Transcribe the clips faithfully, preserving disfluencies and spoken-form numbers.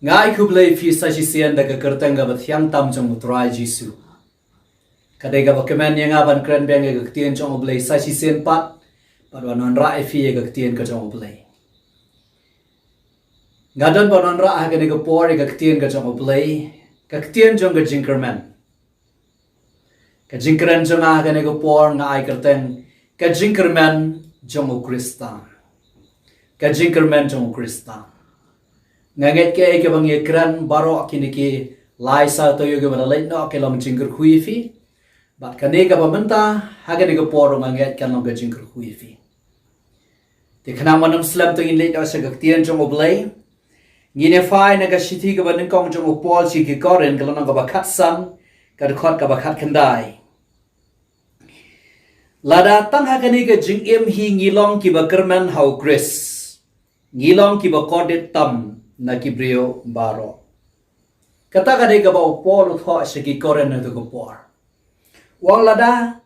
Nga ai khublei ïa phi sa shisien da ka kyrteng kaba thiang tam jong U Trai Jisu. Ka dei kaba kmen ïa nga ban kren biang ïa ka ktien jong U Blei sa shisien pat, bad ban wanrah ïa phi ïa ka ktien ka jong U Blei. Nga don ban wanrah ha kane ka por ïa ka ktien ka jong U Blei, ka ktien jong ka jingkyrmen. Ka jingkren jong nga ha kane ka por nga ai kyrteng, ka jingkyrmen jong U Khrista. Ka jingkyrmen jong U Khrista. Nga ngeit kaei kaba ngi kren baroh kine ki lai saw taïew kiba la leit noh ki long jingkyrkhu ïa phi. Bad kane kaba mynta, ha kane ka por nga ngeit kan long ka jingkyrkhu ïa phi. Te khnang ban ym slem, to ngin leit noh sha ka ktien jong U Blei. Ngin ïa phai na ka shithi kaba nyngkong jong u Paul sha ki Korinth, ka lynnong kaba khatsan, ka dkhot kaba khatkhyndai. Lada tang ha kane ka jingim hi ngi long kiba kyrmen ha U Khrist, ngi long kiba kordit tam na ki briew baroh. Kata ka dei kaba u Paul u thoh sha ki Korinth ha kata ka por. U ong lada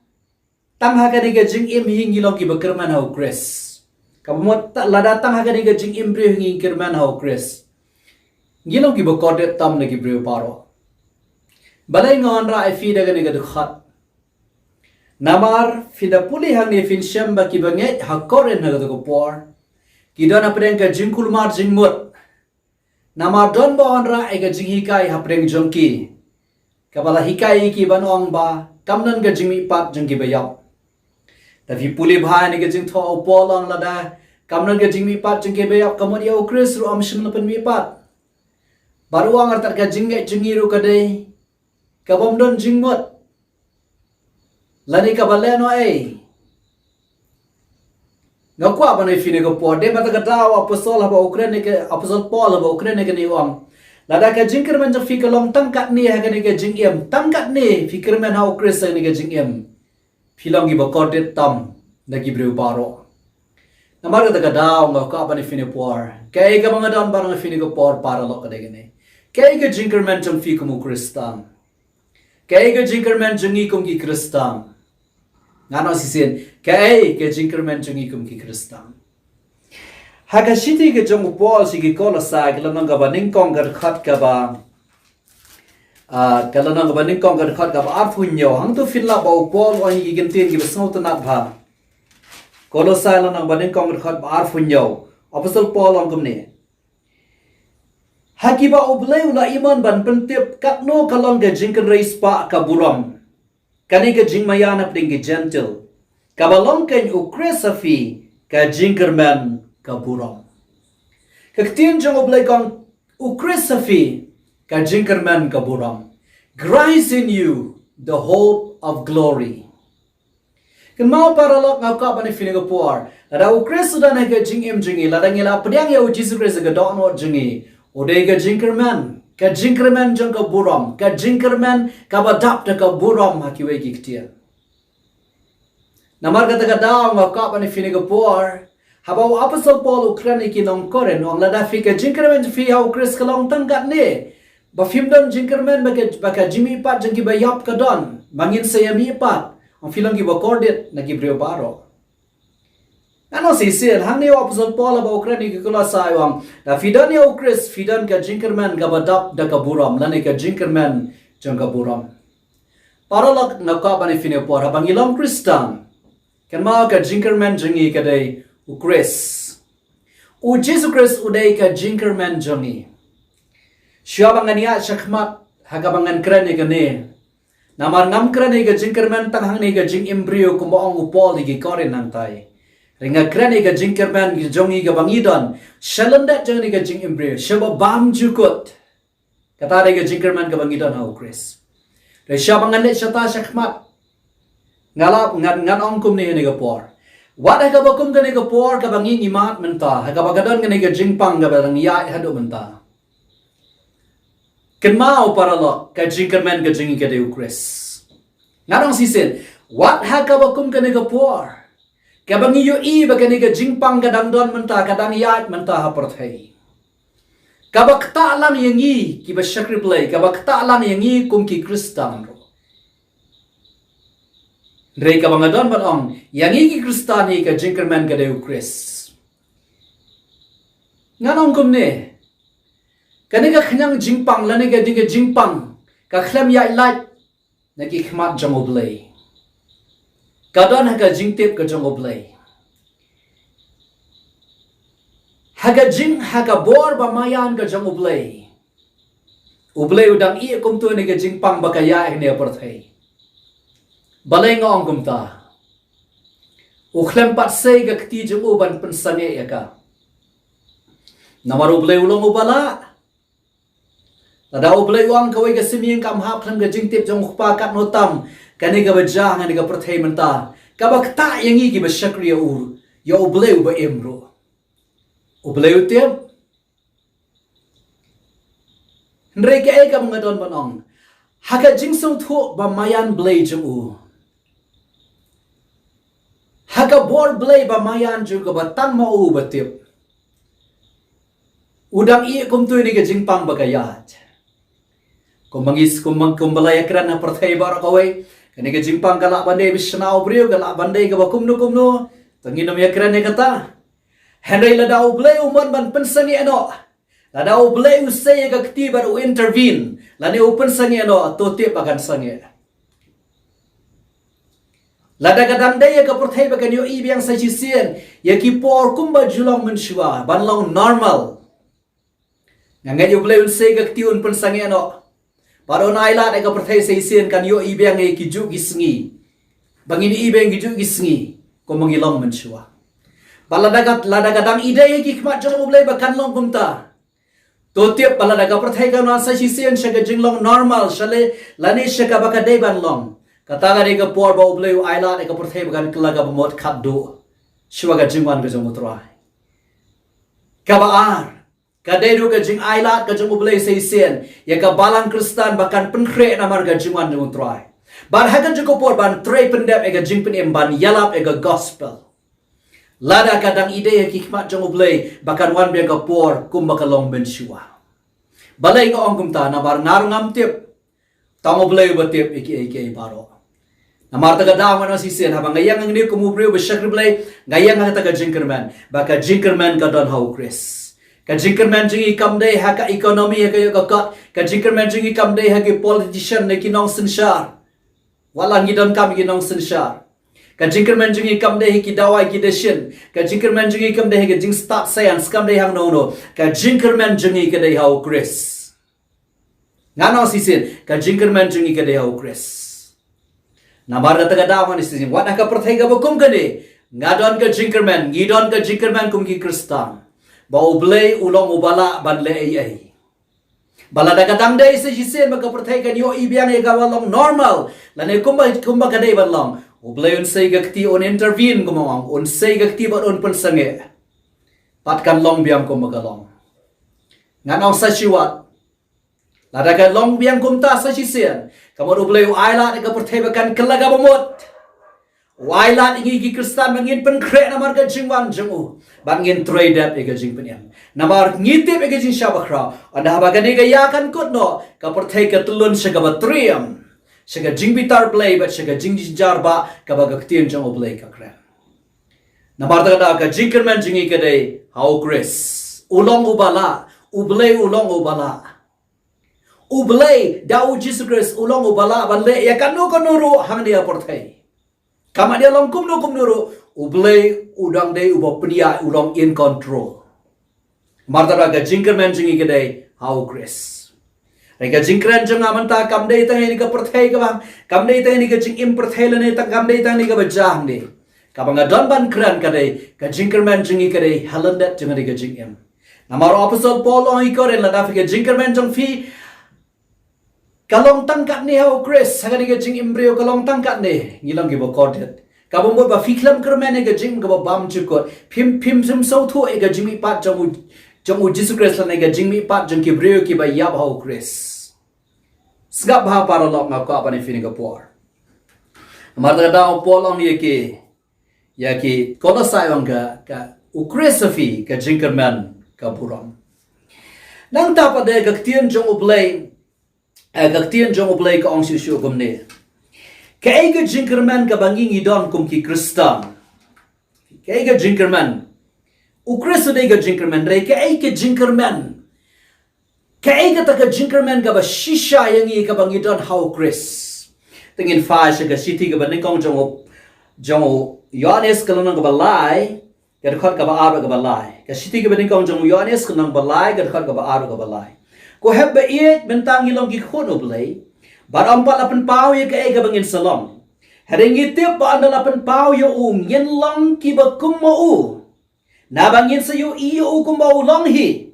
tang ha kane ka jingim hi ngi long kiba kyrmen ha U Khrist. Kaba mut ta-, lada tang ha kane ka jingim briew hi ngi kyrmen ha U Khrist, ngi long kiba kordit tam na ki briew baroh. Balei nga wanrah ïa phi da kane ka dkhot? Namar phin da pule hangne phin shem ba kiba ngeit ha Korinth ha kata ka por ki don hapdeng ka jingkulmar jingmut. Namar don ba wanrah ïa ka jinghikai hapdeng jong ki, kaba la hikai ïa ki ban ong ba kam don ka jingmihpat jong kiba ïap. Da phi pule bha ïa ka jingthoh, u Paul u ong lada kam don ka jingmihpat jong kiba ïap, ka mut ïa U Khrist ruh ym shym la pynmihpat. Bad u ong artat ka jingngeit jong ngi ruh ka dei kabym don jingmut. Lane kaba lehnohei. Nga kwah ban ong ïa phi ha kane ka por, dei ma kata ka daw u apostol haba u kren ïa ka, apostol Paul haba u kren ïa kane u ong, lada ka jingkyrmen jong phi ka long tang katne ha kane ka jingim, tang katne phi kyrmen ha U Khrist ha kane ka jingim, phi long kiba kordit tam na ki briew baroh. Namar kata ka daw nga kwah ban ong ïa phi ha kane ka por, kaei kaba nga don ban ong ïa phi ha kane ka por paralok ka dei kane. Kaei ka jingkyrmen jong phi kum u Khristan? Kaei ka jingkyrmen jong ngi kum ki Khristan? Ngan ong shisien, kaei ka jingkyrmen jong ngi kum ki Khristan? Ha ka shithi ka jong u Paul sha ki Kolossai, ka lynnong kaba nyngkong, ka dkhot kaba, ah, ka lynnong kaba nyngkong, ka dkhot kaba arphew hynñiew. Hangto phin lap ba u Paul u ong ïa ki kyntien kiba sngewtynnat bha. Kolossai lynnong ba nyngkong, ka dkhot ba arphew hynñiew. Apostol Paul u ong kumne: Ha kiba U Blei u la imon ban pyntip katno ka long ka jingkynrei spah ka burom, kane ka jingmaïan hapdeng ki Jentil, kaba long keiñ U Khrist ha phi ka jingkyrmen ka burom. Ka ktien jong U Blei ka ong U Khrist ha phi ka jingkyrmen ka burom. Christ in you, the hope of glory. Kynmaw paralok, nga kwah ban ong ïa phi ha kane ka por, lada U Khrist u don ha ka jingim jong ngi, lada ngi la pdiang ïa U Jisu Khrist ha ka dohnud jong ngi, u dei ka jingkyrmen, ka jingkyrmen jong ka burom, ka jingkyrmen kaba dap da ka burom ha kiwei ki ktien. Namar kata ka daw nga kwah ban ong ïa phi ha kane ka por, haba u apostol Paul u kren ïa ki nong Korinth, u ong lada phi ka jingkyrmen jong phi ha U Khrist ka long tang katne, ba phim don jingkyrmen, ba ka, ba ka jingmihpat jong kiba ïap ka don, ba ngin sa ïa mihpat, u ong phi long kiba kordit na ki briew baroh. Ngan ong shisien, hangne u apostol Paul haba u kren ïa ki Kolossai u ong, lada phi don ïa U Khrist, phi don ka jingkyrmen kaba dap da ka burom, lane ka jingkyrmen jong ka burom. Paralok, nga kwah ban ong ïa phi ha kane ka por, haba ngi long Khristan, kynmaw ka jingkyrmen jong ngi ka dei U Khrist. U Jisu Khrist u dei ka jingkyrmen jong ngi. Shuwa ba ngan ïaid shakhmat ha kaba ngan kren ïa kane, namar ngam kren ïa ka jingkyrmen tang hangne ha ka jingim briew kumba ong u Paul ïa ki Korinth hangtai. Hynrei nga kren ïa ka jingkyrmen jong ngi kaba ngi don sha lyndet jong kane ka jingim briew, sha ba bymjukut. Kata dei ka jingkyrmen kaba ngi don ha U Khrist. Hynrei shuwa ba ngan leit shata shakhmat, nga la, ngan, ngan ong kumne ha kane ka por. Wat ha kaba kum kane ka por kaba ngi ngi mad mynta, ha kaba ka don kane ka jingpang kaba dang ïaid haduh mynta, kynmaw paralok, ka jingkyrmen ka jong ngi ka dei U Khrist. Ngan ong shisien, wat ha kaba kum kane ka por kaba ngi ïohi ba kane ka jingpang ka dang don mynta, ka dang ïaid mynta ha pyrthei, kaba ktah lang ïa ngi kiba shakri Blei, kaba ktah lang ïa ngi kum ki Khristan ruh. Hynrei kaba nga don ban ong, ïa ngi ki Khristan hi ka jingkyrmen ka dei U Khrist. Ngan ong kumne, Kane ka khñiang jingpang lane ka ding ka jingpang ka khlem ïaid lait na ki khmat jong U Blei. Ka don ha ka jingtip ka jong U Blei. Ha ka jing ha ka bor ba maïan ka jong U Blei. U Blei u dang ïeh kumto ne ka jingpang ba ka ïaid ha kane ka pyrthei. Balei nga ong kumta? U khlem pat sei ka kti jong u ban pynsangeh ïa ka. Namar U Blei u long uba lah. Lada U Blei u ong kawei ka simïing kam hap khlem ka jingtip jong u Kpa katno tam kane kaba jia ha kane ka pyrthei mynta kaba ktah ïa ngi kiba shakri ïa u, ïa U Blei uba im ruh. U Blei u tip. Hynrei kaei kaba nga don ban ong, ha ka jingsngewthuh ba maïan Blei jong u, ha ka bor Blei ba maïan jong u kaba tang ma u ba tip, u dang ïeh kumto ne ka jingpang ba ka ïaid. Kumba ngi s- kumba kumba la ïakren ha pyrthei baroh kawei, kane ka jingpang ka lah ban dei ba shna u briew, ka lah ban dei kaba kumno kumno. Te ngin ym ïakren ïa kata. Hynrei lada U Blei u mon ban pynsangeh noh, lada U Blei u sei ïa ka kti bad u intervene lane u pynsangeh noh, to tip ba kan sangeh. Lada ka dang dei ïa ka pyrthei ba kan ïohi biang sa shisien ïa ki por kumba ju long mynshuwa ban long normal. Nga ngeit U Blei un sei ka kti un pynsangeh noh. Bad un ailad ïa ka pyrthei sa shisien kan ïohi biang ïa ki juh ki sngi. Ba ngin ïohi biang ki juh ki sngi kumba ngi long mynshuwa. Bad lada ka lada ka dang ïadei ïa ki khmat jong U Blei ba kan long kumta, to tip ba lada ka pyrthei kan wan sa shisien sha ka jinglong normal sha le lane sha kaba ka dei ban long, kata ka dei ka por ba U Blei u ailad ïa ka pyrthei ba kan kylla kaba mut khatduh shuwa ka jingwan ka jong U Trai. Kaba ar, ka dei ruh ka jingailad ka jong U Blei sa shisien ïa ka balang Khristan ba kan pynkhreh namar ka jingwan jong U Trai. Bad ha ka jong ka por ban trei pyndep ïa ka jingpynim ban ïalap ïa ka gospel. Lada ka dang ïadei ha ki khmat jong U Blei ba kan wan biang ka por kumba ka long mynshuwa. Balei nga ong kumta? Namar nga ruh ngam tip. Tang U Blei uba tip ïa kiei kiei baroh. Namar kata ka daw nga ong sa shisien haba nga ïeng hangne kum u briew ba shakri Blei, nga ïeng ha kata ka jingkyrmen ba ka jingkyrmen ka don ha U Khrist. Ka jingkyrmen jong ngi kam dei ha ka economy ha ka ïoh ka kot. Ka jingkyrmen jong ngi kam dei ha ki politician ne ki nongsynshar. Wat la ngi donkam ki nongsynshar. Ka jingkyrmen jong ngi kam dei ha ki dawai ki dashin. Ka jingkyrmen jong ngi kam dei ha ka jingstad science, kam dei hangno hangno. Ka jingkyrmen jong ngi ka dei ha U Khrist. Nga ong sa shisien, ka jingkyrmen jong ngi ka dei ha U Khrist. Namar kata ka daw nga ong sa shisien, wat ha ka pyrthei kaba kum kane, nga don ka jingkyrmen, ngi don ka jingkyrmen kum ki Khristan, ba U Blei u long uba lah ban leh ei ei. Ba lada ka dang dei sa shisien ba ka pyrthei kan ïohi biang ïa kaba long normal lane kumba kumba ka dei ban long, U Blei un sei ka kti, un intervene, kumba nga ong, un sei ka kti bad un pynsangeh. Bad kan long biang kumba ka long. Nga ong sa shiwat, lada ka long biang kumta sa shisien, ka mut U Blei u ailad ïa ka pyrthei ba kan kylla kaba mut. U ailad ïa ngi ki Khristan ba ngin pynkhreh namar ka jingwan jong u, ba ngin trei dep ïa ka jingpynim. Namar ngi tip ïa ka jingshah bakhraw, ynda haba kane ka ïa kan kut noh, ka pyrthei ka tyllun sha kaba triem, sha ka jingbitar Blei bad sha ka jingjynjar ba kaba ka ktien jong U Blei ka kren. Namar kata ka daw ka jingkyrmen jong ngi ka dei ha U Khrist. U long uba lah, U Blei u long uba lah. U Blei da U Jisu Khrist u long uba lah ban leh ïa kano kano ruh hangne ha pyrthei. Kam dei long kumno kumno ruh, U Blei u dang dei uba pynïaid, u long in control. Namar kata ka jingkyrmen jong ngi ka dei ha U Khrist. Hynrei ka jingkren jong nga mynta kam dei tang ïa kane ka pyrthei kaba, kam dei tang ïa kane ka jingim pyrthei lane tang kam dei tang ïa kaba jia hangne. Kaba nga don ban kren ka dei ka jingkyrmen jong ngi ka dei ha lyndet jong kane ka jingim. Namar u Apostol Paul u ong ha ki Korinth, lada phi ka jingkyrmen jong phi ka long tang katne ha U Khrist, ha kane ka jingim briew ka long tang katne, ngi long kiba kordit. Kaba mut ba phi khlem kyrmen ïa ka jingim kaba bymjukut, phim phim phim sngewthuh ïa ka jingmihpat jong u, jong U Jisu Khrist lane ka jingmihpat jong ki briew kiba ïap ha U Khrist. Sngap bha paralok, nga kwah ban ïa phi ha kane ka por. Namar kata ka daw u Paul u ong ïa ki, ïa ki Kolossai u ong ka, ka U Khrist ha phi ka jingkyrmen ka burom. Nangta pat de ka ktien jong U Blei, eh, ka ktien jong U Blei ka ong shuh shuh kumne. Kaei ka jingkyrmen kaba ngi ngi don kum ki Khristan? Kaei ka jingkyrmen? U Khrist u dei ka jingkyrmen, hynrei kaei ka jingkyrmen Kaei kata ka jingkyrmen kaba shisha ïa ngi kaba ngi don ha u Khrist? Te ngin phai sha ka shithi kaba nyngkong jong u, jong u Ïoannis ka lynnong kaba lai, ka dkhot kaba ar bad kaba lai. Ka shithi kaba nyngkong jong u Ïoannis ka lynnong kaba lai, ka dkhot kaba ar bad kaba lai. Ko hep ba ïeit, mynta ngi long ki khun u Blei, bad ym pat la pynpaw ïa kaei kaba ngin sa long. Hynrei ngi tip ba ynda la pynpaw ïa u ngin long kiba kum ma u, naba ngin sa ïohi ïa u kumba u long hi.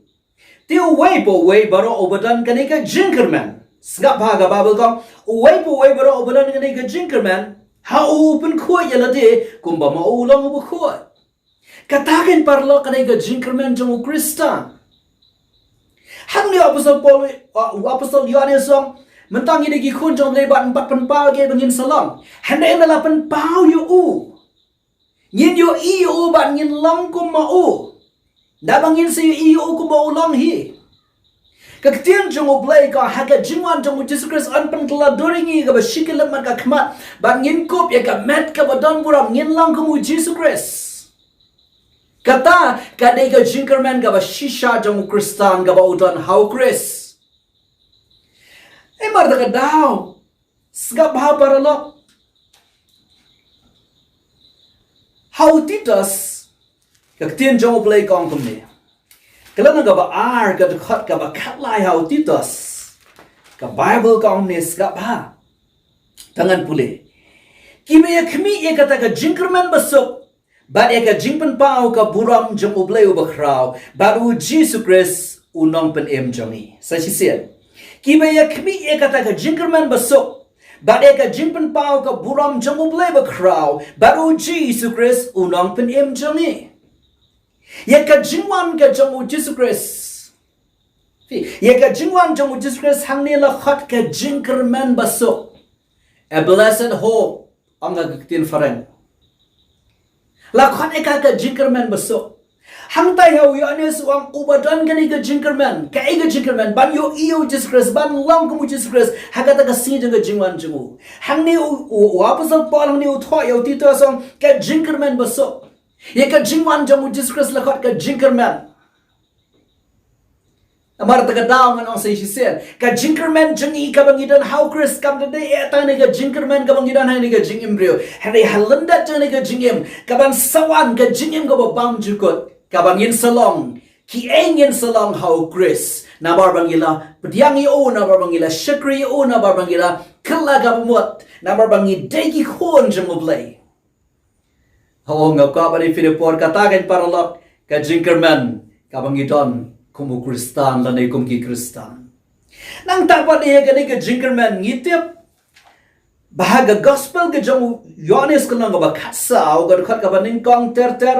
Te uwei pa uwei baroh uba don kane ka jingkyrmen, sngap ha ka Baibl ka ong, uwei pa uwei baroh uba don kane ka jingkyrmen, ha u u pynkhuid ïa lade kumba ma u u long uba khuid. Kata, ko paralok, kane ka jingkyrmen jong u Khristan. Hangne u apostol Paul, uh, u apostol Ïoannis u ong, mynta ngi dei ki khun jong u Blei bad ym pat pynpaw kaei ba ngin sa long. Hynrei ynda la pynpaw ïa u, ngin ïohi ïa u bad ngin long kum ma u, naba ngin sa ïohi ïa u kumba u long hi. Ka ktien jong u Blei ka ong, ha ka jingwan jong u Jisu Khrist yn pynkylla dur ïa ngi kaba shi khyllipmat ka khmat, bad ngin kup ïa ka met kaba don burom, ngin long kum u Jisu Khrist. Kata ka dei ka jingkyrmen kaba shisha jong u Khristan kaba u don ha u Khrist. Namar kata ka daw, sngap bha paralok. Ha u Titus, ka ktien jong u Blei ka ong kumne. Ka lynnong kaba ar, ka dkhot kaba khatlai, ha u Titus. Ka Baibl ka ong kumne, sngap bha. Te ngan pule. Kiba ïakhmih ïa kata ka jingkyrmen basuk, bad ïa ka jingpynpaw ka burom jong u Blei uba khraw, bad u Jisu Khrist u nongpynim jong ngi. Sa shisien. Kiba ïakhmih ïa kata ka jingkyrmen basuk, bad ïa ka jingpynpaw ka burom jong u Blei uba khraw, bad u Jisu Khrist u nongpynim jong ngi. Ïa ka jingwan ka jong u Jisu Khrist. Ïa ka jingwan jong u Jisu Khrist hangne la khot ka jingkyrmen basuk. A blessed hope, ong ka ktien phareng. La khot ïa ka ka jingkyrmen basuk. Hangtai ha u Ïoannis u ong uba don kane ka jingkyrmen, kaei ka jingkyrmen, ban ïohi ïa u Jisu Khrist, ban long kum u Jisu Khrist, ha kata ka sngi jong ka jingwan jong u. Hangne u, u, u apostol Paul hangne u thoh ïa u Titus u ong ka jingkyrmen basuk. Ïa ka jingwan jong u Jisu Khrist la khot ka jingkyrmen. Namar kata ka daw ngan ong sa shisien. Ka jingkyrmen jong ngi kaba ngi don ha u Khrist kam dei eh tang ne ka jingkyrmen kaba ngi don ha kane ka jingim briew. Hynrei ha lyndet jong kane ka jingim, kaban sa wan ka jingim kaba bymjukut, kaba ngin sa long kiei ngin sa long ha u Khrist. Namar ba ngi la pdiang ïa u, namar ba ngi la shakri ïa u, namar ba ngi la kylla kaba mut, namar ba ngi dei ki khun jong u Blei. Ho, nga kwah ban ïa phi da por kata, ko paralok, ka jingkyrmen kaba ngi don kum u Khristan lane kum ki Khristan. Nangta pat ïa kane ka jingkyrmen ngi tip ba ha ka gospel ka jong u Ïoannis ka lynnong kaba khatsaw, ka dkhot kaba nyngkong ter ter,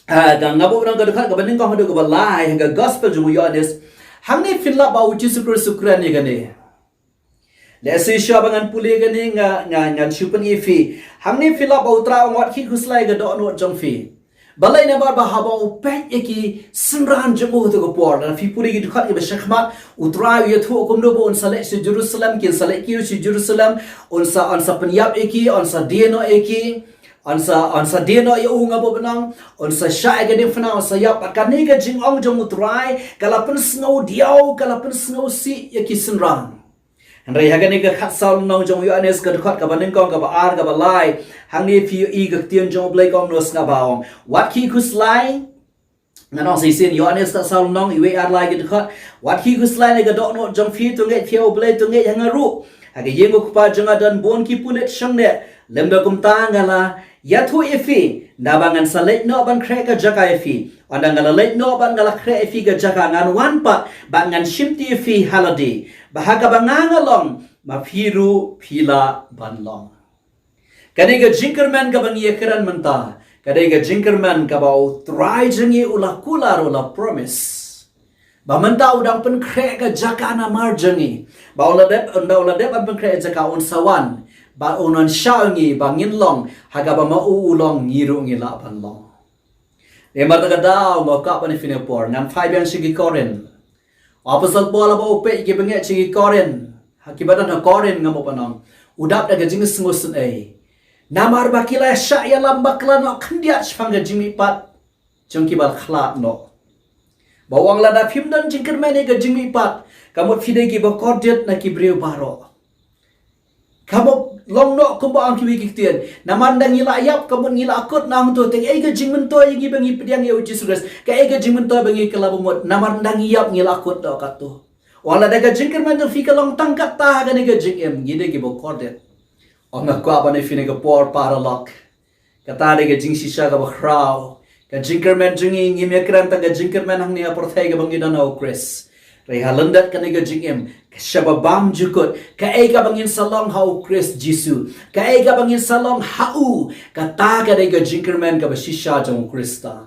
ah, ka nga buh nang ka dkhot kaba nyngkong haduh kaba lai, ha ka gospel jong u Ïoannis. Hangne phin lap ba u Jisu Khrist u kren ïa kane. Lehse shuwa ba ngan pule kane nga, nga, ngan shu pyni ïa phi. Hangne phi lap ba u Trai u ong wat khie khuslai ka dohnud jong phi. Balei? Namar ba haba u peit ïa ki synran jong u ha kato ka por. Lada phi pule ki dkhot kiba shakhmat, u Trai u ïathuh kumno ba un sa leit sha Jerusalem, kin sa leit kiew sha Jerusalem, un sa, un sa pynïap ïa ki, un sa die noh ïa ki, un sa, un sa die noh ïa u nga buh nang, un sa shah ïa ka diengphna, un sa ïap. Bad kane ka jingong jong u Trai ka la pynsngew diaw, ka la pynsngew sih ïa ki synran. Hynrei ha kane ka khatsaw lynnong jong u Ïoannis ka dkhot kaba nyngkong, kaba ar, kaba lai, hangne phi ïohi ka ktien jong u Blei ka ong kumno, sngap bha, ong. Wat khie khuslai, ngan ong sa shisien, Ïoannis khatsaw lynnong, iwei, ar, lai, ka dkhot. Wat khie khuslai na ka dohnud jong phi, to ngeit phi ha u Blei, to ngeit ha nga ruh. Ha ka ïing u Kpa jong nga don bun ki pulit shangne. Lymda kumta nga la ïathuh ïa phi, naba ngan sa leit noh ban khreh ka jaka ïa phi. Ynda nga la leit noh bad nga la khreh ïa phi ka jaka, ngan wan pat bad ngan shimti ïa phi ha lade, ba ha kaba nga nga long, ma phi ruh phi lah ban long. Kane ka jingkyrmen kaba ngi ïakren mynta, ka dei ka jingkyrmen kaba u Trai jong ngi u la kular, u la promise. Ba mynta u dang pynkhreh ka jaka namar jong ngi. Ba u la dep, ynda u la dep ban pynkhreh ka jaka un sa wan. Ba un wan shaw ïa ngi, ba ngin long ha kaba ma u u long, ngi ruh ngi lah ban long. Namar kata ka daw nga kwah ban ïa phi na ka por, ngan phai biang sha ki Korinth. U apostol Paul haba u peit ïa ki bangeit sha ki Korinth, ha kiba don ha Korinth nga buh nang, u dap da ka jingsngewsynei. Namar ba ki la shah ïalam bakla noh khyndiat shaphang ka jingmihpat jong kiba la khlad noh. Ba u ong lada phim don jingkyrmen ïa ka jingmihpat, ka mut phi dei kiba kordit na ki briew baroh. Ka mut long noh kumba ong kiwei ki ktien. Namar ynda ngi la ïap, ka mut ngi la kut na hangto. Te kaei ka jingmyntoi ïa ngi ba ngi pdiang ïa u Jisu Khrist? Kaei ka jingmyntoi ba ngi kylla bamut? Namar ynda ngi ïap ngi la kut noh katto. Wat lada ka jingkyrmen jong phi ka long tang katta ha kane ka jingim, ngi dei kiba kordit. Ong nga kwah ban ïa phi ha kane ka por paralok. Kata dei ka jingshisha kaba khraw. Ka jingkyrmen jong ngi, ngim ïakren tang ka jingkyrmen hangne ha pyrthei kaba ngi don ha u Khrist. Hynrei ha lyndet kane ka jingim, ka shaba bam jukut, kaei kaba ngin sa long ha u Khrist Jisu, kaei kaba ngin sa long ha u, kata ka dei ka jingkyrmen kaba shisha jong u Khrista.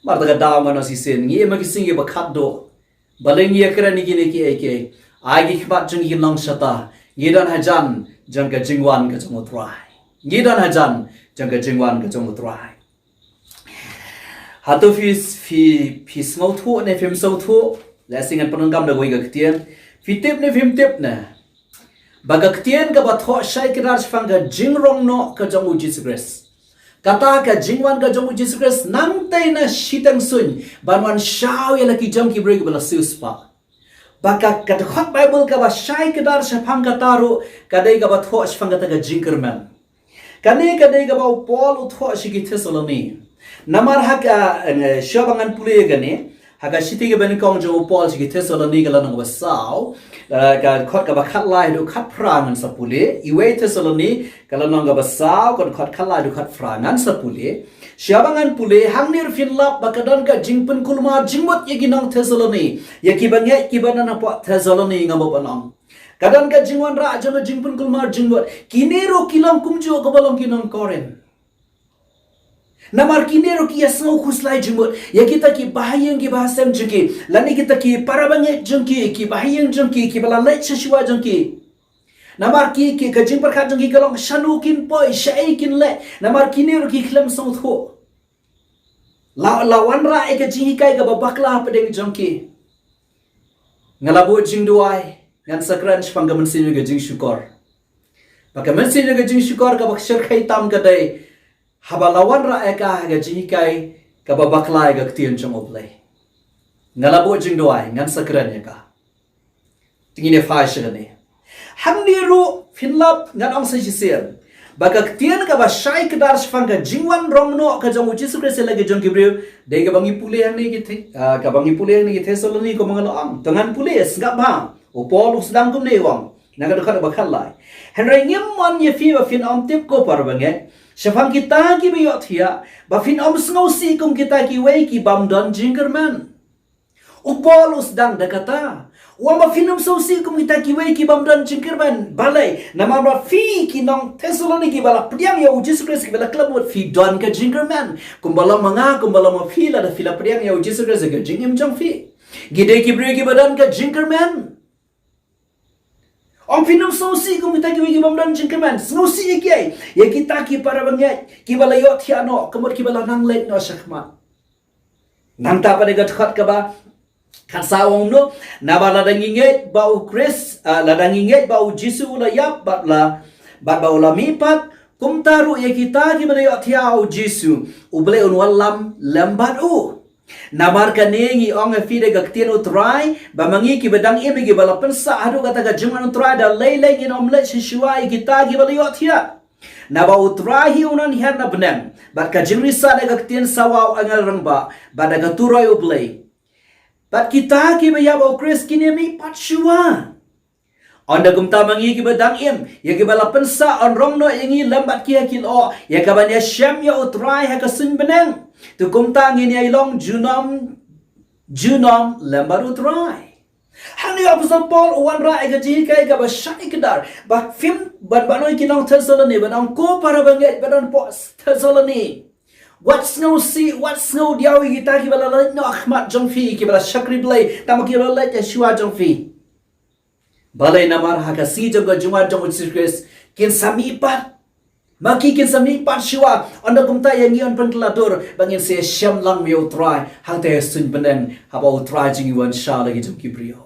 Namar kata ka daw ngan ong shisien, ngi im ha ki sngi kiba khatduh. Balei ngi ïakren ïa kine kiei kiei? Ai ki khmat jong ngi kin long shata. Ngi don hajan jong ka jingwan ka jong u Trai. Ngi don hajan jong ka jingwan ka jong u Trai. Hato phi, phi, phi sngewthuh ne phim sngewthuh? Lehse ngan pyndonkam da kawei ka ktien. Phi tip ne phim tip ne ba ka ktien kaba thoh shai kdar shaphang ka jingrong noh ka jong u Jisu Khrist, kata ka jingwan ka jong u Jisu Khrist, nangta na shiteng suiñ ban wan shaw ïa la ki jong ki briew kiba la siewspah. Ba ka, ka dkhot Baibl kaba shai kdar shaphang kata ruh ka dei kaba thoh shaphang kata ka jingkyrmen. Kane ka dei kaba u Paul u thoh sha ki Thessaloni. Namar ha ka, eh, shuwa ba ngan pule ïa kane, ha ka shithi kaba nyngkong jong u Paul sha ki Thessaloni ka lynnong kaba saw, eh, ka dkhot kaba khatlai haduh khatphra ngan sa pule. Iwei Thessaloni ka lynnong kaba saw, ka dkhot khatlai haduh khatphra ngan sa pule. Shuwa ba ngan pule, hangne ruh phin lap ba ka don ka jingpynkulmar jingmut ïa ki nong Thessaloni, ïa kiba ngeit kiba don hapoh Thessaloni, nga mut ban ong. Ka don ka jingwanrah jong ka jingpynkulmar jingmut. Kine ruh ki long kumjuh kaba long ki nong Korinth. Namar kine ruh ki ïasngew khuslai jingmut ïa kita ki bahaïing ki bahasem jong ki, lane kita ki para bangeit jong ki, ki bahaïing jong ki, kiba la leit sha shuwa jong ki. Namar ki, ki, ka jingpyrkhat jong ki ka long, shano kin poi, shaei kin leh. Namar kine ruh ki khlem sngewthuh. La, la wanrah ïa ka jinghikai kaba bakla hapdeng jong ki. Nga la buh jingduwai, ngan sa kren shaphang ka mynsiem ïa ka jingshukor. Ba ka mynsiem ïa ka jingshukor kaba shyrkhei tam ka dei haba la wanrah ïa ka ha ka jinghikai kaba bakla ïa ka ktien jong U Blei. Nga la buh jingduwai, ngan sa kren ïa ka. Te ngin ïa phai sha kane. Hangne ruh phin lap, ngan ong sa shisien ba ka ktien kaba shai kdar shaphang ka jingwan rong noh ka jong U Jisu Khrist ïa la ki jong ki briew, dei kaba ngi pule hangne ki The-, ah, kaba ngi pule hangne ki Thessaloni kumba nga la ong. To ngan pule, sngap bha. U Paul u sdang kumne u ong na ka dkhot ba khatlai. Hynrei ngim mon ïa phi ba phin ym tip, ko para bangeit, shaphang kita kiba ïohthiah, ba phin ym sngewsih kum kita kiwei ki bym don jingkyrmen. U Paul u sdang da kata. U ong ba phin ym sngewsih kum kita kiwei ki bym don jingkyrmen. Balei? Namar ba phi ki nong Thessaloni kiba la pdiang ïa U Jisu Khrist, kiba la khlem mut, phi don ka jingkyrmen. Kumba long ma nga, kumba long ma phi, lada phi la pdiang ïa U Jisu Khrist ha ka jingim jong phi. Ngi dei ki briew kiba don ka jingkyrmen. Ong phin ym sngewsih kum kita kiwei ki bym don jingkyrmen. Sngewsih ïa kiei? Ïa kita ki para bangeit kiba la ïohthiah noh, ka mut kiba la nang leit noh shakhmat. Nangta pat ïa ka dkhot kaba khatsaw u ong noh, naba lada ngi ngeit ba U Khrist, ah, lada ngi ngeit ba U Jisu u la ïap bad la, bad ba u la mihpat, kumta ruh ïa kita kiba la ïohthiah ha U Jisu, U Blei un wallam lem bad u. Namar kane ngi ong ïa phi da ka ktien U Trai, ba ma ngi kiba dang im, kiba la pynsah haduh kata ka jingwan U Trai, da lei lei ngin ym leit sha shuwa ïa kita kiba la ïohthiah. Naba U Trai hi un wan hiar na bneng bad ka jingrisa, da ka ktien sawa u angel rangbah, bad da ka turoi U Blei. Bad kita kiba ïap ha U Khrist kin ïa mihpat shuwa. Ynda kumta ma ngi kiba dang im, ïa kiba la pynsah, yn rong noh ïa ngi lem bad ki ha ki lyoh, ïa kaban ïashem ïa U Trai ha ka suiñ bneng. To kumta ngin ïai long junom junom lem bad U Trai. Hangne u Apostol Paul u wanrah ïa ka jinghikai kaba shai kdar. Ba phim, ban, ban ong ïa ki nong Thessaloni, ban ong ko para bangeit ba don hapoh Thessaloni, wat sngewsih, wat sngewdiaw ïa kita kiba la leit noh ha khmat jong phi, kiba la shakri Blei, tang ba kiba la leit sha shuwa jong phi. Balei? Namar ha ka sngi jong ka jingwan jong U Jisu Khrist kin sa mihpat. Ma ki kin sa mihpat shuwa. Ynda kumta ïa ngi yn pynkylla dur ba ngin sa ïashem lang ïa U Trai hangta ha suiñ bneng, haba U Trai jong ngi un wan shaw la ki jong ki briew.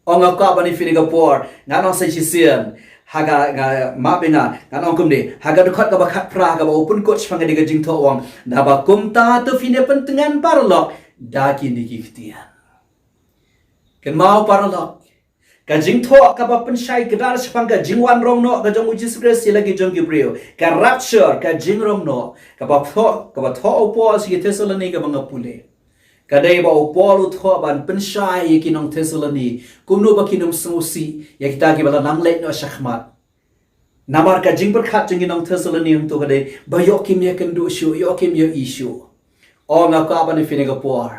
Ong nga kwah ban ïa phi ha kane ka por, ngan ong sa shisien. Ha ka, nga, map ïa nga, ngan ong kumne. Ha ka dkhot kaba khatphra, kaba u pynkut shaphang kane ka jingthoh, u ong, naba kumta to phin ïa pyntngen paralok da kine ki ktien. Kynmaw paralok, ka jingthoh kaba pynshai kdar shaphang ka jingwan rong noh ka jong u Jisu Khrist ïa la ki jong ki briew, ka rapture, ka jingrong noh, kaba thoh, kaba thoh u Paul sha ki Thessaloni kaba nga pule. Ka dei ba u Paul u thoh ban pynshai ïa ki nong Thessaloni kumno ba kin ym sngewsih ïa kita kiba la nang leit noh shakhmat. Namar ka jingpyrkhat jong ki nong Thessaloni hangto ka dei ba ïoh kim ïakynduh shuh, ïoh kim ïohi shuh. Ong nga kwah ban ïa phi kane ka por,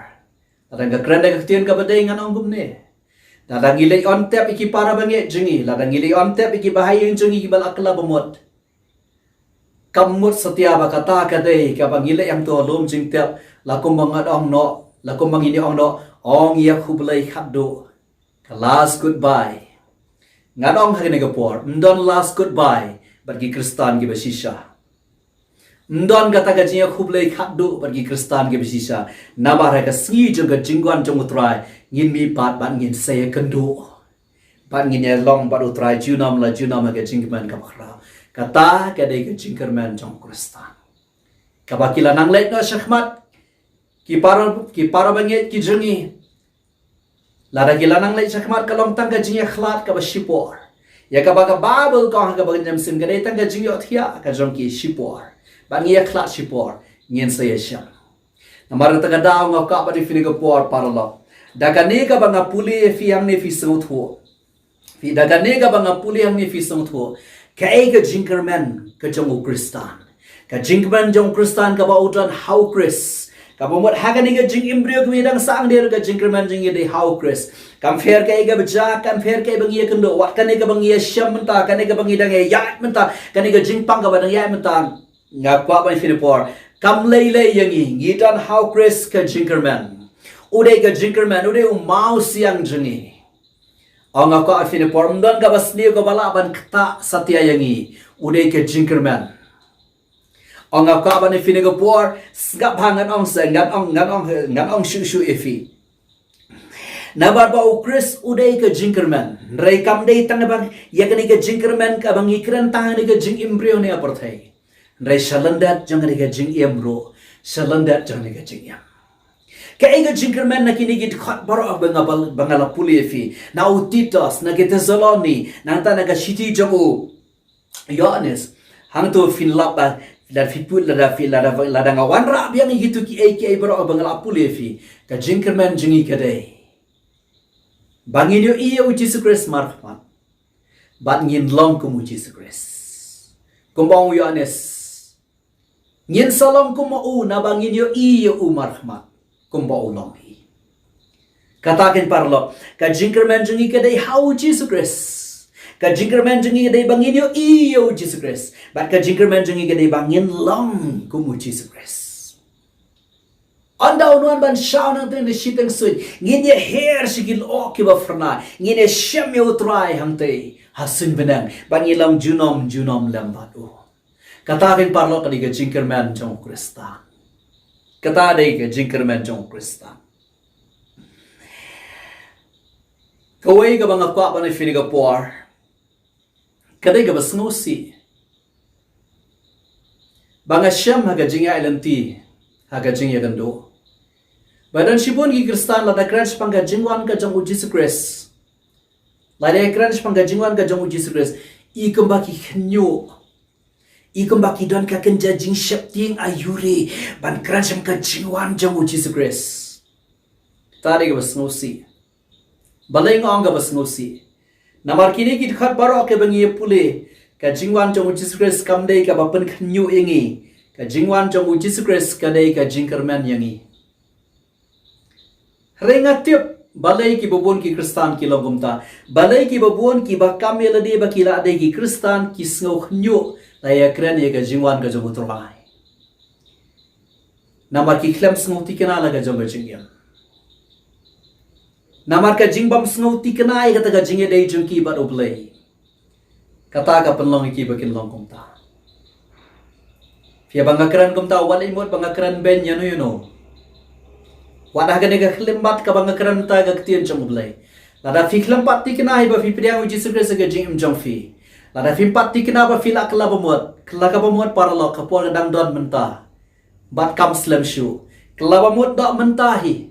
lada nga kren da ka ktien kaba dei ngan ong kumne: lada ngi leit on tep ïa ki para bangeit jong ngi, lada ngi leit on tep ïa ki bahaïing jong ngi kiba la kylla bamut, kam mut satia ba kata ka dei kaba ngi leit hangto lum jingtep, la kumba ngan ong noh, la kumba ngin ong noh, ong ïa khublei khatduh. Ka last goodbye. Ngan ong ha kane ka por, ym don last goodbye bad ki Khristan kiba shisha. Ym don kata ka jingïakhublei khatduh bad ki Khristan kiba shisha. Namar ha ka sngi jong ka jingwan jong u Trai, ngin mihpat bad ngin sa ïakynduh, bad ngin ïalong bad u Trai junom la junom ha ka jingkmen kaba khraw. Kata ka dei ka jingkyrmen jong u Khristan. Kaba ki la nang leit noh shakhmat, ki para, ki para bangeit ki jong ngi, lada ki la nang leit shakhmat ka long tang ka jingïakhlad kaba shipor. Ïa kaba ka Baibl ka ong ha kaba ka jingïaseng ka dei tang ka jingïohthiah ka jong ki shipor. Bad ngi ïakhlad shipor, ngin sa ïashem. Namar kata ka daw nga kwah ban ïa phi kane ka por paralok, da kane kaba nga pule ïa phi hangne phi sngewthuh. Phi, da kane kaba nga pule hangne phi sngewthuh kaei ka jingkyrmen ka jong u Khristan. Ka jingkyrmen jong u Khristan kaba u don ha u Khrist. Kaba mut ha kane ka jingim briew kaba ngi dang sah hangne ruh ka jingkyrmen jong ngi ka dei ha u Khrist. Kam pher kaei kaba jia, kam pher kaei ba ngi ïakynduh, wat kane kaba ngi ïashem mynta, kane kaba ngi dang ïaid mynta, kane ka jingpang kaba dang ïaid mynta. Nga kwah ban ïa phi kane ka por, kam lei lei ïa ngi, ngi don ha u Khrist ka jingkyrmen. U dei ka jingkyrmen, u dei u mawsiang jong ngi. Ong nga kwah ïa phi kane ka por, ym don kaba sniew kaba lah ban ktah satia ïa ngi. U dei ka jingkyrmen. Ong nga kwah ban ïa phi kane ka por, sngap bha ngan ong sa, ngan ong, ngan ong, ngan ong shuh shuh ïa phi. Namar ba u Khrist u dei ka jingkyrmen. Hynrei kam dei tang ba ïa kane ka jingkyrmen kaba ngi kren tang ha kane ka jingim briew ne ha pyrthei. Hynrei sha lyndet jong kane ka jingim ruh, sha lyndet jong kane ka jingim. Kaei ka jingkyrmen na kine ki dkhot baroh ba nga bal-, ba nga la pule ïa phi. Na u Titus, na ki Thessaloni, nangta na ka shithi jong u Ïoannis. Hangto phin lap ba, lada phi pule, lada phi, lada, lada nga wanrah biang ïa kito kiei kiei baroh ba nga la pule ïa phi. Ka jingkyrmen jong ngi ka dei ba ngin ïohi ïa u Jisu Khrist markhmat. Bad ngin long kum u Jisu Khrist. Kumba ong u Ïoannis, ngin sa long kum u naba ngin ïohi ïa u markhmat kumba u long hi. Kata kane paralok, ka jingkyrmen jong ngi ka dei ha u Jisu Khrist. Ka jingkyrmen jong ngi ka dei ba ngin ïohi ïa u Jisu Khrist. Bad ka jingkyrmen jong ngi ka dei ba ngin long kum u Jisu Khrist. Ynda un wan ban shaw nangta na shiteng suiñ, ngin ïaher sha ki lyoh kiba phyrnai, ngin ïashem ïa u Trai hangta ha suiñ bneng, bad ngin long junom junom lem bad u. Kata kane paralok ka dei ka jingkyrmen jong u Khristan. Kata dei ka jingkyrmen jong u Khristan. Kawei kaba nga kwah ban ïa phi kane ka por, ka dei kaba sngewsih ba nga shem ha ka jingïaid lynti, ha ka jingïakynduh, ba don shibun ki Khristan lada kren shaphang ka jingwan ka jong u Jisu Khrist, lada kren shaphang ka jingwan ka jong u Jisu Khrist, i kumba ki khynñiuh, i kumba ki don ka kynja jingsheptieng aiu re ban kren shaphang ka jingwan jong u Jisu Khrist. Kata dei kaba sngewsih. Balei nga ong kaba sngewsih? Namar kine ki dkhot baroh kiba ngi ïa pule, ka jingwan jong u Jisu Khrist kam dei kaba pynkhynñiuh ïa ngi. Ka jingwan jong u Jisu Khrist ka dei ka jingkyrmen ïa ngi. Hynrei nga tip balei kiba bun ki Khristan ki long kumta. Balei kiba bun kiba kam ïa lade ba ki la dei ki Khristan ki sngew khynñiuh la ïa kren ïa ka jingwan ka jong u Trai. Namar ki khlem sngewthikna la ka jong ka jingim. Namar ka jingbym sngewthikna ïa kata ka jingïadei jong ki bad U Blei, kata ka pynlong ïa ki ba kin long kumta. Phi, ba nga kren kumta, wat leit mut ba nga kren beiñ ïano ïano. Wat ha kane ka khyllipmat kaba nga kren mynta ka ktien jong U Blei. Lada phi khlem pat thikna hi ba phi pdiang U Jisu Khrist ha ka jingim jong phi, lada phim pat thikna ba phi la kylla bamut, kylla ka bamut paralok, ka por ka dang don mynta. Bad kam slem shuh, Kylla ba mut da mynta hi,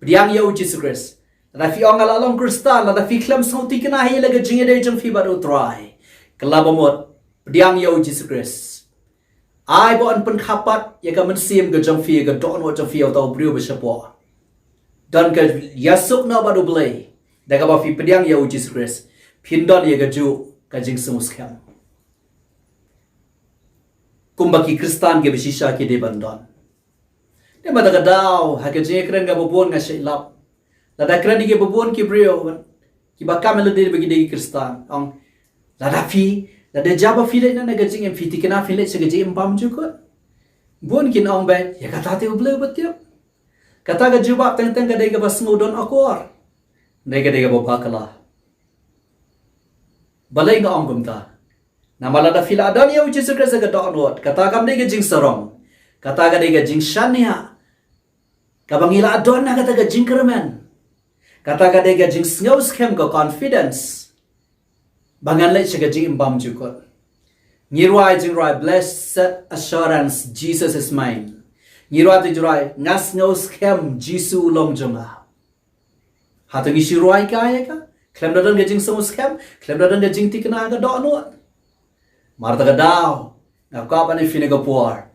pdiang ïa u Jisu Khrist. Lada phi ong nga la long Khristan, lada phi khlem sngewthikna hi la ka jingïadei jong phi bad u Trai, kylla ba mut, pdiang ïa u Jisu Khrist. Ai ba yn pynkhapat ïa ka mynsiem ka jong phi, ïa ka dohnud jong phi ïa uta u briew ba shapoh. Don ka ïasuk noh bad u Blei da kaba phi pdiang ïa u Jisu Khrist. Phin don ïa kajuh ka jingsngewskhem kumba ki Khristan kiba shisha ki dei ban don. Te mynta ka daw ha ka jingkren kaba bun nga shait lap. Lada kren ïa kiba bun ki briew kiba kam ïa lade ba ki dei ki Khristan, ong, lada phi, lada jia ba phi leit na ka jingim, phi thikna phi leit sha ka jingim bymjukut. Bun kin ong ba ïa kata te u Blei uba tip. Kata ka jubab teng teng ka dei kaba sngew don akor. Dei ka dei kaba bakla. Balei nga ong kumta? Namar lada phi la don ïa u Jisu Khrist ha ka dohnud, kata kam dei ka jingsarong. Kata ka dei ka jingshaniah kaba ngi la don ha kata ka jingkyrmen. Kata ka dei ka jingsngewskhem, ka confidence ba ngan leit sha ka jingim bymjukut. Ngi rwai jingrwai Blessed Assurance, Jesus is mine. Ngi rwai te jingrwai, nga sngewskhem Jisu u long jong nga. Hato ngi shu rwai ka ïa ka? Khlem da don ka jingsngewskhem, khlem da don ka jingthikna ha ka dohnud. Mar ta ka daw, nga kwah ban ïa phi na ka por,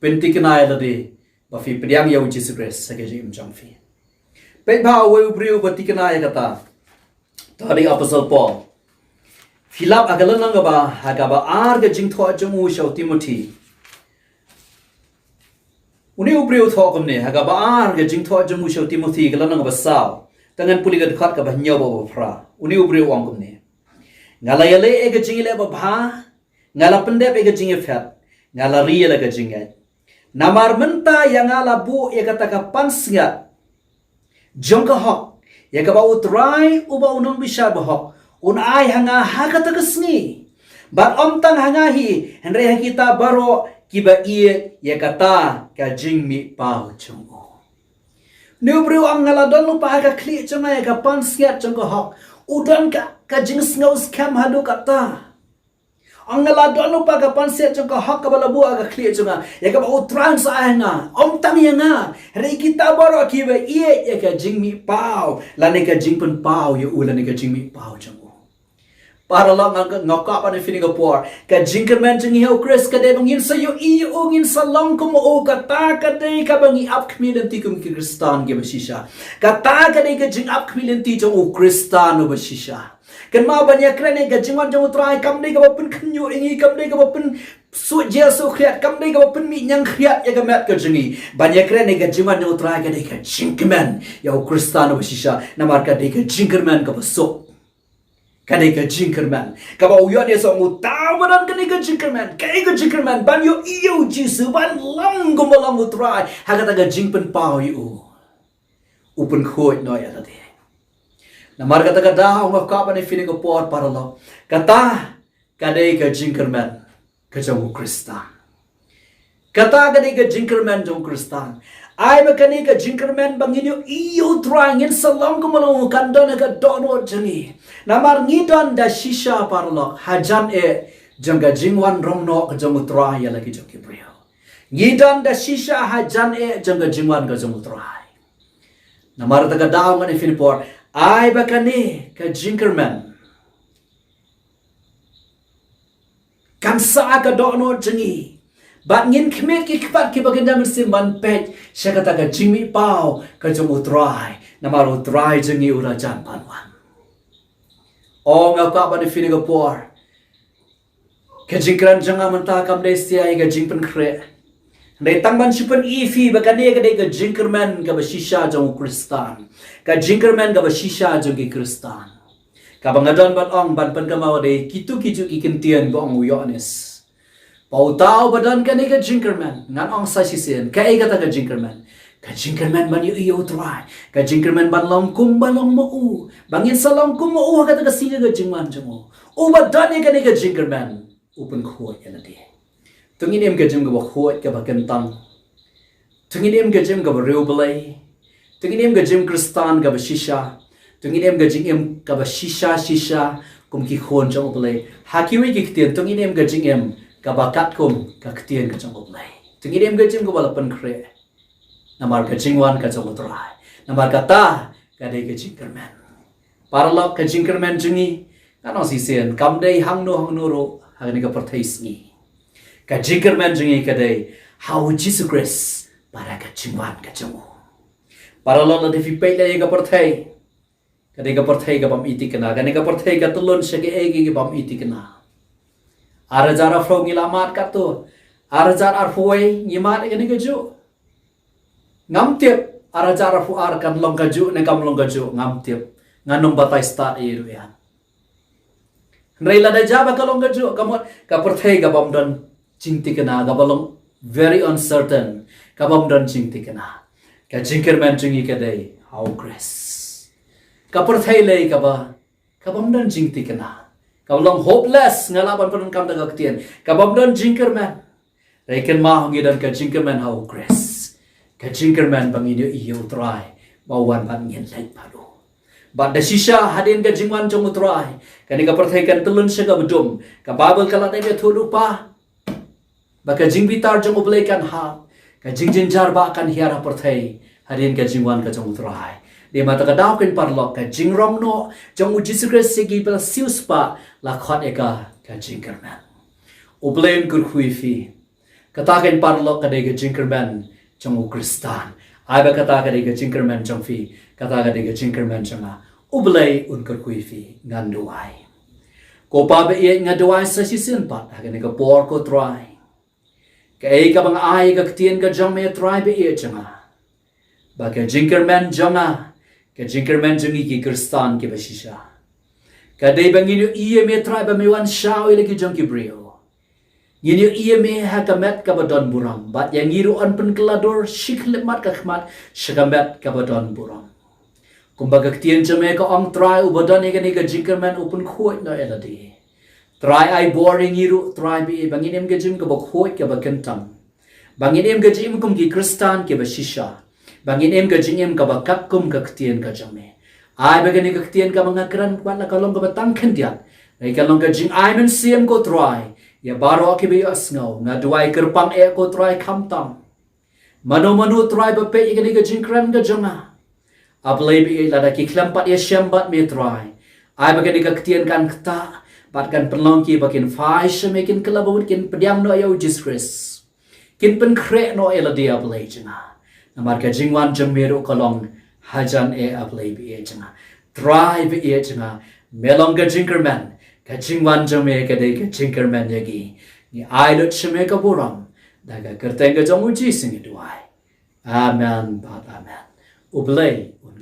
pynthikna ïa lade ba phi pdiang ïa u Jisu Khrist ha ka jingim jong phi. Peit ba uwei u briew ba thikna ïa kata. Ta dei Apostle Paul. Phi lap ha ka lynnong kaba, ha kaba ar ka jingthoh jong u sha u Timothy. Une u briew u thoh kumne, ha kaba ar ka jingthoh jong u sha u Timothy, ka lynnong kaba saw. Te ngan pule ka dkhot kaba hynñiew bad ba phra. Une u briew u ong kumne. Nga la ïaleh ïa ka jingïaleh babha, nga la pyndep ïa ka jingïaphet, nga la ri ïa la ka jingngeit. Namar mynta ïa nga la buh ïa kata ka pansngiat jong ka hok, ïa kaba u Trai uba u nongbishar bahok un ai ha nga ha kata ka sngi. Bad ym tang ha nga hi, hynrei ha kita baroh kiba ïeit ïa kata ka jingmihpaw jong u. Une u briew u ong nga la don lypa ha ka khlieh jong nga ïa ka pansngiat jong ka hok. U don ka, ka jingsngewskhem haduh katta. Ong nga la don lypa ka pansngiat jong ka hok kaba la buh ha ka khlieh jong nga, ïa kaba u Trai un sa ai ha nga. Ym tang ïa nga, hynrei kita baroh kiba ïeit ïa ka jingmihpaw lane ka jingpynpaw ïa u lane ka jingmihpaw jong u. Paralok, nga, nga kwah ban ïa phi na ka por, ka jingkyrmen jong ngi ha u Khrist ka dei ba ngin sa ïohi ïa u, ngin sa long kum u. Kata ka dei kaba ngi ap khmih lynti kum ki Khristan kiba shisha. Kata ka dei ka jingap khmih lynti jong u Khristan uba shisha. Kynmaw, ban ïakren ïa ka jingwan jong u Trai kam dei kaba pynkhynñiuh ïa ngi, kam dei kaba pynsuh jia suh khriat, kam dei kaba pynmih ñiangkhriat ïa ka met ka jong ngi. Ban ïakren ïa ka jingwan jong u Trai ka dei ka jingkmen ïa u Khristan uba shisha, namar ka dei ka jingkyrmen kaba suk. Ka dei ka jingkyrmen kaba u Ïoannis u ong, uta uba don kane ka jingkyrmen, kaei ka jingkyrmen? Ban ïohi ïa u Jisu, ban long kumba long u Trai ha kata ka jingpynpaw ïa u. U pynkhuid noh ïa lade. Namar kata ka daw nga kwah ban ïa phi na ka por, paralok, kata ka dei ka jingkyrmen ka jong u Khristan. Kata ka dei ka jingkyrmen jong u Khristan. Ai ba kane ka jingkyrmen ba ngin ïohi ïa u Trai, ngin sa long kumba long u, kan don ha ka dohnud jong ngi. Namar ngi don da shisha, paralok, hajan eh jong ka jingwan rong noh ka jong u Trai ïa la ki jong ki briew. Ngi don da shisha hajan eh jong ka jingwan ka jong u Trai. Namar kata ka daw ngan ïa phi na ka por, ai ba kane ka jingkyrmen kan sah ha ka dohnud jong ngi. Bad ngin khmih ki khmat kiba kynja mynsiem ban peit sha kata ka jingmihpaw ka jong u Trai. Namar u Trai jong ngi u la jan ban wan. O, nga kwah ban ïa phi na ka por, ka jingkren jong nga mynta kam dei shisha ïa ka jingpynkhreh. Hynrei tang ban shu pyni ïa phi ba kane ka dei ka jingkyrmen kaba shisha jong u Khristan. Ka jingkyrmen kaba shisha jong ki Khristan. Kaba nga don ban ong ban pynkynmaw dei kito kijuh ki ktien ba ong u Ïoannis. Ba uta uba don kane ka jingkyrmen, ngan ong sa shisien, kaei kata ka jingkyrmen? Ka jingkyrmen ban ïohi ïa u Trai. Ka jingkyrmen ban long kumba long ma u. Ba ngin sa long kum ma u ha kata ka sngi ka jingwan jong u. Uba don ïa kane ka jingkyrmen u pynkhuid ïa lade. To ngin im ka jingim kaba khuid kaba kyntang. To ngin im ka jingim kaba riewblei. To ngin im ka jingim Khristan kaba shisha. To ngin im ka jingim kaba shisha shisha kum ki khun jong u Blei. Ha kiwei ki ktien, to ngin im ka jingim kaba katkum ka ktien ka jong u Blei. To ngin im ka jingim kaba la pynkhreh. Namar ka jingwan ka jong u Trai. Namar kata ka dei ka jingkyrmen. Paralok, ka jingkyrmen jong ngi, nga ong shisien, kam dei hangno hangno ruh ha kane ka pyrthei sngi. Ka jingkyrmen jong ngi ka dei ha u Jisu Khrist bad ha ka jingwan ka jong u. Paralok, lada phi peit ïa ka pyrthei, ka dei ka pyrthei ka bym i thikna, ka dei ka pyrthei ka tyllun sha kiei kiei ki bym i thikna. Ar hajar arphew ngi la mad katto, ar hajar arphew wei ngi mad ïa kane kajuh. Ngam tip ar hajar arphew ar kan long kajuh ne kam long kajuh, ngam tip. Ngan ym batai stad ïa ruh ïa. Hynrei lada jia ba ka long kajuh, ka mut ka pyrthei ka bym don jingthikna, ka ba long very uncertain, ka bym don jingthikna. Ka jingkyrmen jong ngi ka dei ha u Khrist. Ka pyrthei lei ka ba, ka bym don jingthikna, ka ba long hopeless, nga lah ban pyndonkam da ka ktien, ka bym don jingkyrmen. Hynrei kynmaw, ngi don ka jingkyrmen ha u Khrist. Ka jingkyrmen ba ngin ïohi ïa u Trai ba u wan bad ngin leit bad u. Bad da shisha hadien ka jingwan jong u Trai, kane ka pyrthei kan tyllun sha kaba dum. Ka Baibl ka la dep ïathuh lypa ba ka jingbitar jong U Blei kan hap, ka jingjynjar ba kan hiar ha pyrthei hadien ka jingwan ka jong u Trai. Dei ma kata ka daw, ko paralok, ka jingrong noh jong u Jisu Khrist ïa ki ba la siewspah la khot ïa ka ka jingkyrmen. U Blei un kyrkhu ïa phi. Kata, ko paralok, ka dei ka jingkyrmen jong u Khristan. Ai ba kata ka dei ka jingkyrmen jong phi, kata ka dei ka jingkyrmen jong nga. U Blei un kyrkhu ïa phi, ngan duwai. Ko Pa ba ïeit, nga duwai sa shisien pat ha kane ka por, ko Trai. Kaei kaba nga ai, ka ktien ka jong me, Trai ba ïeit jong nga, ba ka jingkyrmen jong nga, ka jingkyrmen jong ngi ki Khristan kiba shisha, ka dei ba ngin ïohi ïa me, Trai, ba me wan shaw ïa la ki jong ki briew. Ngin ïohi ïa me ha ka met kaba don burom, bad ïa ngi ruh yn pynkylla dur shi khyllipmat ka khmat sha ka met kaba don burom. Kumba ka ktien jong me ka ong, Trai, uba don ïa kane ka jingkyrmen u pynkhuid noh ïa lade. Trai, ai bor ïa ngi ruh, Trai ba ïeit, ba ngin im ka jingim kaba khuid, kaba kyntang, ba ngin im ka jingim kum ki Khristan kiba shisha, ba ngin im ka jingim kaba katkum ka ktien ka jong me. Ai ba kane ka ktien kaba nga kren pat la ka long kaba tang khyndiat, hynrei ka long ka jingai mynsiem, ko Trai, ïa baroh kiba ïohsngew. Nga duwai, kyrpang eh, ko Trai, khamtam mano mano, Trai, ba peit ïa kane ka jingkren ka jong nga. A Blei ba ïeit, lada ki khlem pat ïashem bad me, Trai, ai ba kane ka ktien kan ktah bad kan pynlong ki ba kin phai sha me, kin kylla bamut, kin pdiang noh ïa u Jisu Khrist, kin pynkhreh noh ïa lade, a Blei jong nga. Namar ka jingwan jong me ruh ka long hajan eh, a Blei ba ïeit jong nga. Trai ba ïeit jong nga, me long ka jingkyrmen. Ka jingwan jong me ka dei ka jingkyrmen ïa ngi. Ngi ai lut sha me ka burom. Da ka kyrteng ka jong u Jisu ngi duwai. Amen bad amen. U Blei un